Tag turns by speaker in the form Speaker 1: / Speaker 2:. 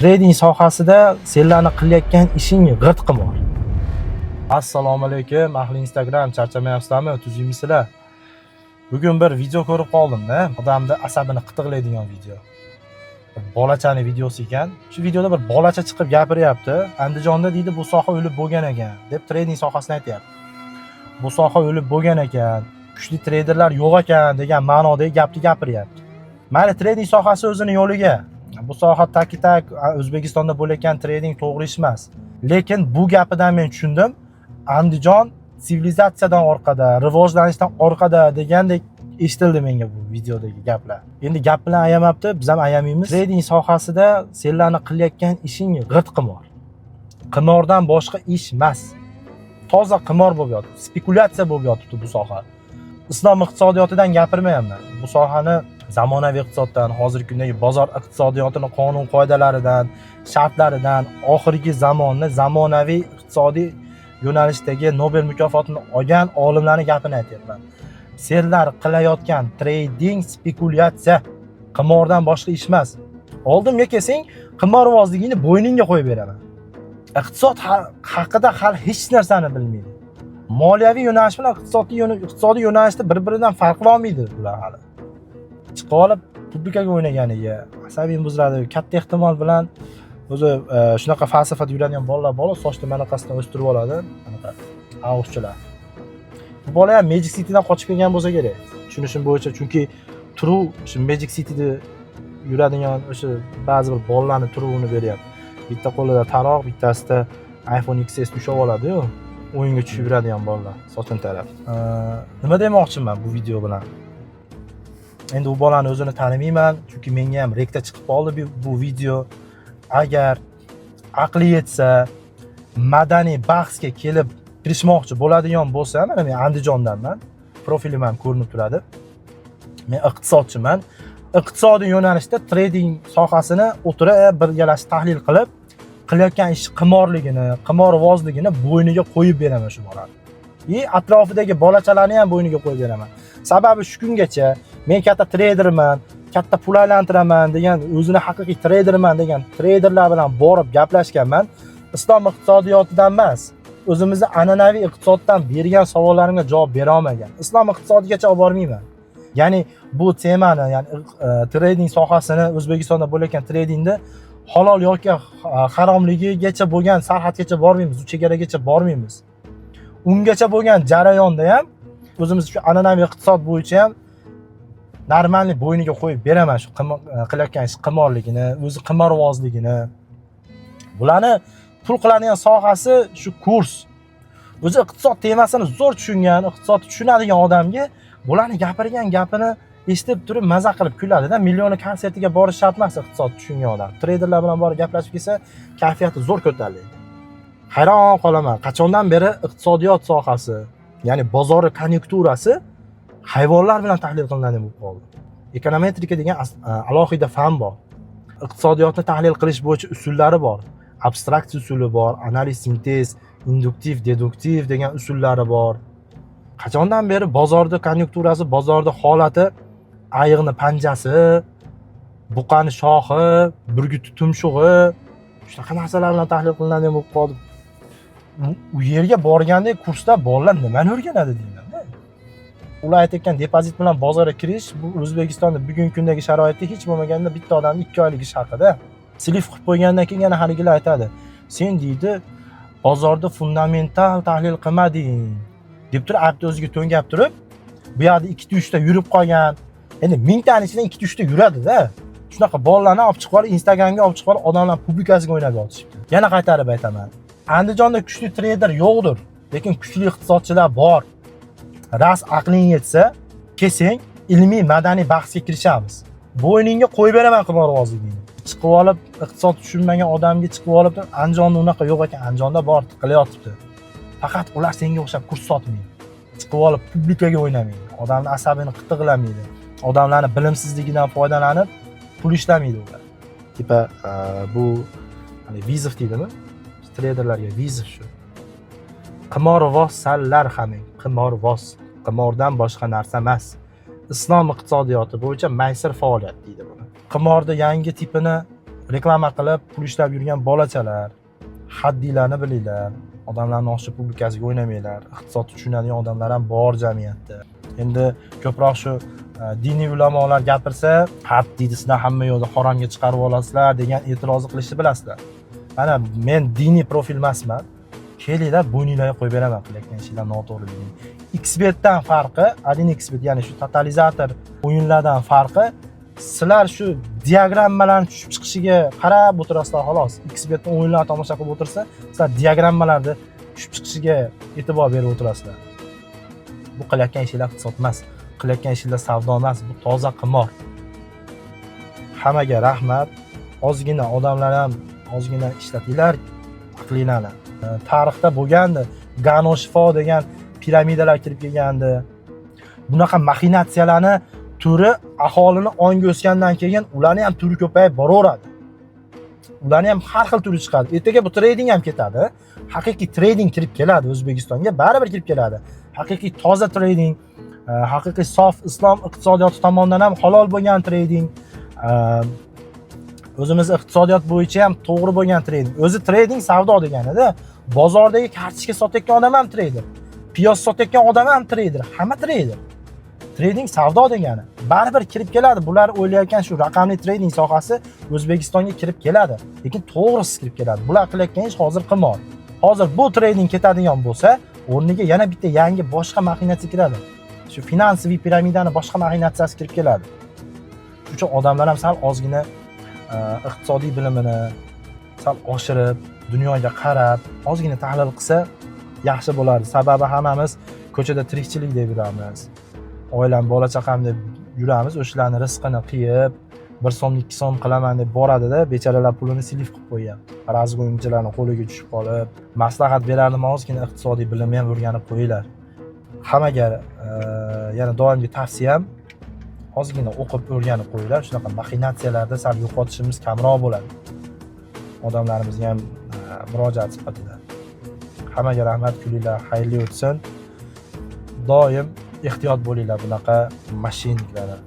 Speaker 1: Trading sohasida senlarni qilayotgan ishing g'irt qimor. Assalomu alaykum, ahli Instagram, charchamayapsizlarmi? Tuzukmisizlar? Bugun bir video ko'rib qoldim-da, odamni asabini qitiqlaydigan video. Bir bolachani videosi ekan. Shu videoda bir bolacha chiqib gapiryapti. Andijonda, deydi, bu soha o'lib bo'lgan ekan, deb trading sohasini aytyapti. Bu soha o'lib bo'lgan ekan, kuchli treyderlar yo'q ekan degan ma'nodagi gapni gapiryapti. Mayli, trading sohasi o'zini yo'liga. Bu soha taki tak O'zbekistonda bo'layotgan trading to'g'ri ish emas. Lekin bu gapidan men tushundim. Andijon sivilizatsiyadan orqada, rivojlanishdan orqada degandek eshitildi menga bu videodagi gaplar. Endi gap bilan ayamabdi, biz ham ayamaymiz. Trading sohasida senlarni qilayotgan ishing g'irt qimor. Qimordan boshqa ish emas. Toza qimor bo'lib yotibdi, spekulyatsiya bo'lib yotibdi bu soha. Islom iqtisodiyotidan gapirmayapman. Bu sohani zamonaviy iqtisoddan, hozirgi kundagi bozor iqtisodiyotini qonun qoidalaridan, shartlaridan, oxirgi zamonni zamonaviy iqtisodiy yo'nalishdagi Nobel mukofotini olgan olimlarning gapini aytyapman. Senlar qilayotgan trading spekulyatsiya, qimordan boshqa ish emas. Oldimga kelsang, qimorvozligingni bo'yningga qo'yib beraman. Iqtisod haqida hali hech narsani bilmaydi. Moliyaviy yo'nalish bilan iqtisodiy yo'nalishni bir-biridan farqlolmaydi bular hali. Chiqib olib публика ga o'ynaganiga asabing buziladi. Katta ehtimol bilan o'zi shunaqa falsafada yuradigan bolalar bor, sochni manaqasidan o'stirib oladi, anaqa auschilar. Bu bola ham Magic Citydan qochib kelgan bo'lsa kerak, tushunishim bo'yicha, chunki turuv shu Magic Cityda yuradigan o'sha ba'zi bir bolalarni turuvini beryapti. Bitta qo'lida taroq, bittasida iPhone XS ushlab oladi-yu, o'yinga tushib yuradigan bolalar sochini tarab. Nima demoqchiman bu video bilan? Endi u bolani o'zini tanimayman, chunki menga ham рек da chiqib qoldi bu video. Agar aqli yetsa, madaniy bahsga kelib kirishmoqchi bo'ladigan bo'lsa, mana men Andijondanman, profilim ham ko'rinib turadi. Men iqtisodchiman. Iqtisodiy yo'nalishda trading sohasini o'tirib birgalashib tahlil qilib, qilayotgan ishi qimorligini, qimorvozligini bo'yniga qo'yib beraman shu bolani. И atrofidagi bolachalarni ham bo'yniga qo'yib beraman. Sababi shu kungacha men katta treyderman, katta pul aylantiraman degan, o'zini haqiqiy treyderman degan treyderlar bilan borib gaplashganman. Islom iqtisodiyotidan emas, o'zimizni an'anaviy iqtisoddan bergan savollarimga javob bera olmagan. Islom iqtisodigacha olib bormayman. Ya'ni bu temani, ya'ni trading sohasini, O'zbekistonda bo'layotgan tradingni halol yoki haromligigacha bo'lgan sarhadgacha bormaymiz, u chegaragacha bormaymiz. Ungacha bo'lgan jarayonda ham o'zimiz shu an'anaviy iqtisod bo'yicha ham нормальный bo'yniga qo'yib beraman shu qilayotgan ish qimorligini, o'zi qimorvozligini. Bularni pul qiladigan sohasi shu kurs. O'zi iqtisod temasini zo'r tushungan, iqtisodni tushunadigan odamga bularni gapirgan gapini eshitib turib maza qilib kuladi-da. Millioni konsertiga borish shart emas iqtisodni tushungan odam. Treyderlar bilan borib gaplashib kelsa, kayfiyati zo'r ko'tariladi. Hayron qolaman. Qachondan beri iqtisodiyot sohasi, ya'ni bozor konyunkturasi hayvonlar bilan tahlil qilinadigan bo'lib qoldi. Ekonometrika degan alohida fan bor. Iqtisodiyotni tahlil qilish bo'yicha usullari bor. Abstraktsiya usuli bor, analiz, sintez, induktiv, deduktiv degan usullari bor. Qachondan beri bozorda konyunkturasi, bozorda holati ayiqni panjasi, buqani shoxi, burgut tumshug'i, shunaqa narsalar bilan tahlil qilinadigan bo'lib qoldi. U yerga borganda kursda bolalar nimani o'rganadi deyman-da. Ular aytayotgan depozit bilan bozorga kirish bu O'zbekistonda bugungi kundagi sharoitda hech bo'lmaganda bitta odamni 2 oylik ish haqida. Слив qilib qo'ygandan keyin yana haligilar aytadi. Sen, deydi, bozorda fundamental tahlil qilmading deb turib aybni o'ziga to'ngab turib, bu yoqda ikkita uchta yurib qolgan. Endi mingtani ichidan ikkita uchta yuradi-da. Shunaqa bolalarni olib chiqib olib, Instagramga olib chiqib olib, odamlar публика siga o'ynab yotishibdi. Yana qaytarib aytaman. Andijonda kuchli treyder yo'qdir, lekin kuchli iqtisodchilar bor. Ras aqling yetsa, kelsang, ilmiy madaniy bahsga kirishamiz. Bo'yningga qo'yib beraman qimorvozligingni. Chiqib olib iqtisod tushunmagan odamga chiqib olib, Andijonda unaqa yo'q ekan, Andijonda bor, tiqilayotibdi. Faqat ular senga o'xshab kurs sotmaydi. Chiqib olib публика ga o'ynamaydi. Odamni asabini qitiqlamaydi. Odamlarni bilimsizligidan foydalanib pul ishlamaydi ular. Типа bu hani вызов deydimi? Treyderlarga вызов shu. Qimorvozsanlar haming, qimorvoz. Qimordan boshqa narsa emas. Islom iqtisodiyoti bo'yicha maysir faoliyat deydi buni. Qimorda yangi tipini Reklama qilib pul ishlab yurgan bolachalar, haddinglarni bilinglar, odamlarni oshi publikasiga o'ynamanglar. Iqtisodni tushunadigan odamlar ham bor jamiyatda. Endi ko'proq shu diniy ulamolar gapirsa, "Had deydi, sizlar hamma yoqda haromga chiqarib olasizlar" degan e'tirozni qilishni bilasizlar. Mana men diniy profil emasman, kelinglar, bo'yninglarga qo'yib beraman qilayotgan ishinglar noto'g'riligini. Xbetdan farqi, 1xBet, ya'ni shu totalizator o'yinlardan farqi, sizlar shu diagrammalarni tushib chiqishiga qarab o'tirasizlar, xolos. Xbetni o'yinlarni tomosha qilib o'tirsa, sizlar diagrammalarni tushib chiqishiga e'tibor berib o'tirasizlar. Bu qilayotgan ishinglar iqtisod emas, qilayotgan ishinglar savdo emas, bu toza qimor. Hammaga rahmat. Ozgina odamlar ham ozgina ishlatinglar aqlinglarni. Tarixda bo'lgandi, Gano shifo degan piramidalar kirib kelgandi. Bunaqa maxinatsiyalarni turi aholini ongi o'sgandan keyin ularni ham turi ko'payib boraveradi, ularni ham har xil turi chiqadi. Ertaga bu trading ham ketadi, haqiqiy trading kirib keladi O'zbekistonga, baribir kirib keladi. Haqiqiy toza trading, haqiqiy sof islom iqtisodiyoti tomonidan ham halol bo'lgan trading, o'zimiz iqtisodiyot bo'yicha ham to'g'ri bo'lgan trading. O'zi trading savdo deganida, bozordagi kartochka sotayotgan odam ham treyder, piyoz sotayotgan odam ham treyder, hamma treyder. Trading savdo degani. Baribir kirib keladi. Bular o'ylayotgan shu raqamli trading sohasi O'zbekistonga kirib keladi, lekin to'g'risi kirib keladi. Bular qilayotgan ish hozir qimor. Hozir bu trading ketadigan bo'lsa, o'rniga yana bitta yangi boshqa maxinatsiya kiradi, shu финансовый piramidani boshqa maxinatsiyasi kirib keladi. Shuning uchun odamlar ham sal ozgina iqtisodiy bilimini sal oshirib, dunyoga qarab, ozgina tahlil qilsa yaxshi bo'lardi. Sababi hammamiz ko'chada tirikchilik deb yuramiz, oilam, bola chaqam deb yuramiz. O'shalarni rizqini qiyib, 1 so'mni 2 so'm qilaman deb boradida, bechoralar pulini слив qilib qo'yyapti, разгонchilarni qo'liga tushib qolib. Maslahat berardim, ozgina iqtisodiy bilimni ham o'rganib qo'yinglar. Hammaga yana doimgi tavsiyam, ozgina o'qib o'rganib qo'yinglar, shunaqa maxinatsiyalarda sal yo'qotishimiz kamroq bo'ladi. Odamlarimizga ham murojaat sifatida. Hammaga rahmat, kuninglar xayrli o'tsin. Doim ehtiyot bo'linglar bunaqa мошенник lardan.